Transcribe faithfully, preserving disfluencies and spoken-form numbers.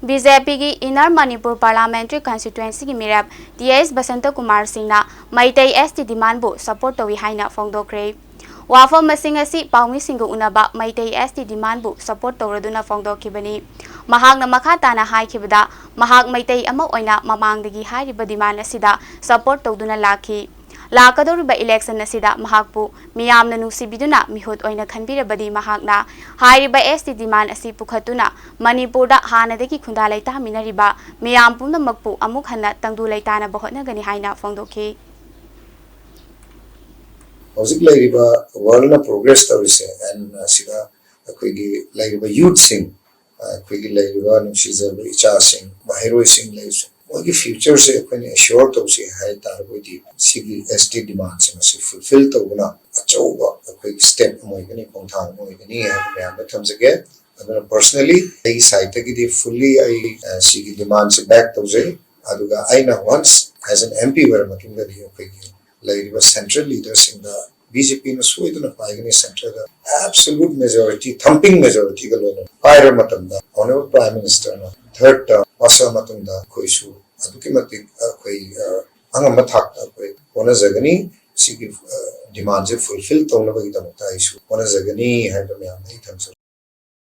B J ꯄꯤꯒꯤ inner Manipur ꯄꯥꯔꯂꯥꯃꯦꯟꯇꯔꯤ ꯀꯟꯁꯇꯤꯇ꯭ꯋꯦꯟꯁꯤꯒꯤ ꯃꯤꯔꯦꯞ T ꯑꯦꯁ ꯕꯁꯟꯇ ꯀꯨꯃꯥꯔ ꯁꯤꯡꯅ ꯃꯩꯇꯩ ꯑꯦꯁ ꯇꯤ ꯗꯤꯃꯥꯟꯕꯨ ꯁꯄꯣꯔꯠ ꯇꯧꯏ ꯍꯥꯏꯅ ꯐꯣꯡꯗꯣꯛꯈ꯭ꯔꯦ꯫ ꯋꯥꯐꯝ ꯃꯁꯤꯡ ꯑꯁꯤ ꯄꯥꯎꯃꯤꯁꯤꯡꯒ ꯎꯅꯕ ꯃꯩꯇꯩ ꯑꯦꯁ ꯇꯤ ꯗꯤꯃꯥꯟꯕꯨ ꯁꯄꯣꯔꯠ ꯇꯧꯔꯗꯨꯅ ꯐꯣꯡꯗꯣꯛꯈꯤꯕꯅꯤ꯫ ꯃꯍꯥꯛꯅ ꯃꯈꯥ ꯇꯥꯅ ꯍꯥꯏꯈꯤꯕꯗ, ꯃꯍꯥꯛ ꯃꯩꯇꯩ ꯑꯃ ꯑꯣꯏꯅ ꯃꯃꯥꯡꯗꯒꯤ ꯍꯥꯏꯔꯤꯕ ꯗꯤꯃꯥꯟ ꯑꯁꯤꯗ ꯁꯄꯣꯔꯠ ꯇꯧꯗꯨꯅ ꯂꯥꯛꯈꯤ꯫ ꯂꯥꯛꯀꯗꯧꯔꯤꯕ ꯏꯂꯦꯛꯁꯟ ꯑꯁꯤꯗ ꯃꯍꯥꯛꯄꯨ ꯃꯤꯌꯥꯝꯅ ꯅꯨꯡꯁꯤꯕꯤꯗꯨꯅ ꯃꯤꯍꯨꯠ ꯑꯣꯏꯅ ꯈꯟꯕꯤꯔꯕꯗꯤ ꯃꯍꯥꯛꯅ ꯍꯥꯏꯔꯤꯕ ꯑꯦꯁ ꯇꯤ ꯗꯤꯃꯥꯟ ꯑꯁꯤ ꯄꯨꯈꯠꯇꯨꯅ ꯃꯅꯤꯄꯨꯔꯗ ꯍꯥꯟꯅꯗꯒꯤ ꯈꯨꯟꯗꯥ ꯂꯩꯇꯥꯃꯤꯟꯅꯔꯤꯕ ꯃꯤꯌꯥꯝ ꯄꯨꯝꯅꯃꯛꯄꯨ ꯑꯃꯨꯛ ꯍꯟꯅ ꯇꯪꯗꯨ ꯂꯩꯇꯥꯅꯕ ꯍꯣꯠꯅꯒꯅꯤ ꯍꯥꯏꯅ ꯐꯣꯡꯗꯣꯛꯈꯤ꯫ ꯍꯧꯖꯤꯛ ꯂꯩꯔꯤꯕ ꯋꯥꯔꯜꯅ ꯄ꯭ꯔꯣꯒ꯭ꯔꯦꯁ ꯇꯧꯔꯤꯁꯦ ꯑꯦꯟ ꯁꯤꯗ ꯑꯩꯈꯣꯏꯒꯤ ꯂꯩꯔꯤꯕ ꯌꯨꯠꯁꯤꯡ, ꯑꯩꯈꯣꯏꯒꯤ ꯂꯩꯔꯤꯕ ꯅꯨꯡꯁꯤꯖꯕ ꯏꯆꯥꯁꯤꯡ, ꯃꯍꯩꯔꯣꯏꯁꯤꯡ ꯂꯩꯔꯤꯁꯦ, ꯃꯣꯏꯒꯤ ꯐ꯭ꯌꯨꯆꯔꯁꯦ ꯑꯩꯈꯣꯏꯅ ꯑꯦꯁ꯭ꯌꯣꯔ ꯇꯧꯁꯤ ꯍꯥꯏ ꯇꯥꯔꯒꯗꯤ ꯁꯤꯒꯤ ꯑꯦꯁ ꯇꯤ ꯗꯤꯃꯥꯟꯁꯤꯡ ꯑꯁꯤ ꯐꯨꯜꯐꯤꯜ ꯇꯧꯕꯅ ꯑꯆꯧꯕ ꯑꯩꯈꯣꯏꯒꯤ ꯁ꯭ꯇꯦꯞ ꯑꯃ ꯑꯣꯏꯒꯅꯤ, ꯈꯣꯡꯊꯥꯡ ꯑꯃ ꯑꯣꯏꯒꯅꯤ ꯍꯥꯏꯕ ꯃꯌꯥꯝꯗ ꯊꯝꯖꯒꯦ꯫ ꯑꯗꯨꯅ ꯄꯔꯁꯅꯦꯂꯤ ꯑꯩꯒꯤ ꯁꯥꯏꯠꯇꯒꯤꯗꯤ ꯐꯨꯜꯂꯤ ꯑꯩ ꯁꯤꯒꯤ ꯗꯤꯃꯥꯟꯁꯦ ꯕꯦꯛ ꯇꯧꯖꯩ꯫ ꯑꯗꯨꯒ ꯑꯩꯅ ꯋꯥꯟꯁ ꯑꯦꯁ ꯑꯦꯟ ꯑꯦꯝ ꯄꯤ ꯑꯣꯏꯔ ꯃꯇꯨꯡꯗꯗꯤ ꯑꯩꯈꯣꯏꯒꯤ ꯂꯩꯔꯤꯕ ꯁꯦꯟꯇ꯭ꯔꯦꯜ ꯂꯤꯗꯔꯁꯤꯡꯗ ꯕꯤ ꯖꯦ ꯄꯤꯅ ꯁꯣꯏꯗꯅ ꯄꯥꯏꯒꯅꯤ ꯁꯦꯟꯇ꯭ꯔꯦꯜꯗ ꯑꯦꯕꯁꯣꯂꯨꯠ ꯃꯦꯖꯣꯔꯤꯇꯤ, ꯊꯝꯄꯤꯡ ꯃꯦꯖꯣꯔꯤꯇꯤꯒ ꯂꯣꯏꯅꯅ ꯄꯥꯏꯔꯕ ꯃꯇꯝꯗ ꯑꯣꯅꯔꯦꯕꯜ ꯄ꯭ꯔꯥꯏꯝ ꯃꯤꯅꯤꯁꯇꯔꯅ ꯊꯥꯔꯗ ꯇꯔꯝ ꯄꯥꯁꯜꯂ ꯃꯇꯨꯡꯗ ꯑꯩꯈꯣꯏꯁꯨ ꯑꯗꯨꯛꯀꯤ ꯃꯇꯤꯛ ꯑꯩꯈꯣꯏ ꯑꯉꯝꯕ ꯊꯥꯛꯇ ꯑꯩꯈꯣꯏ ꯍꯣꯠꯅꯖꯒꯅꯤ꯫ ꯁꯤꯒꯤ ꯗꯤꯃꯥꯟꯁꯦ ꯐꯨꯜꯐꯤꯜ ꯇꯧꯅꯕꯒꯤꯗꯃꯛꯇ ꯑꯩꯁꯨ ꯍꯣꯠꯅꯖꯒꯅꯤ ꯍꯥꯏꯕ ꯃꯌꯥꯝꯗ ꯑꯩ ꯊꯝꯖꯒꯦ꯫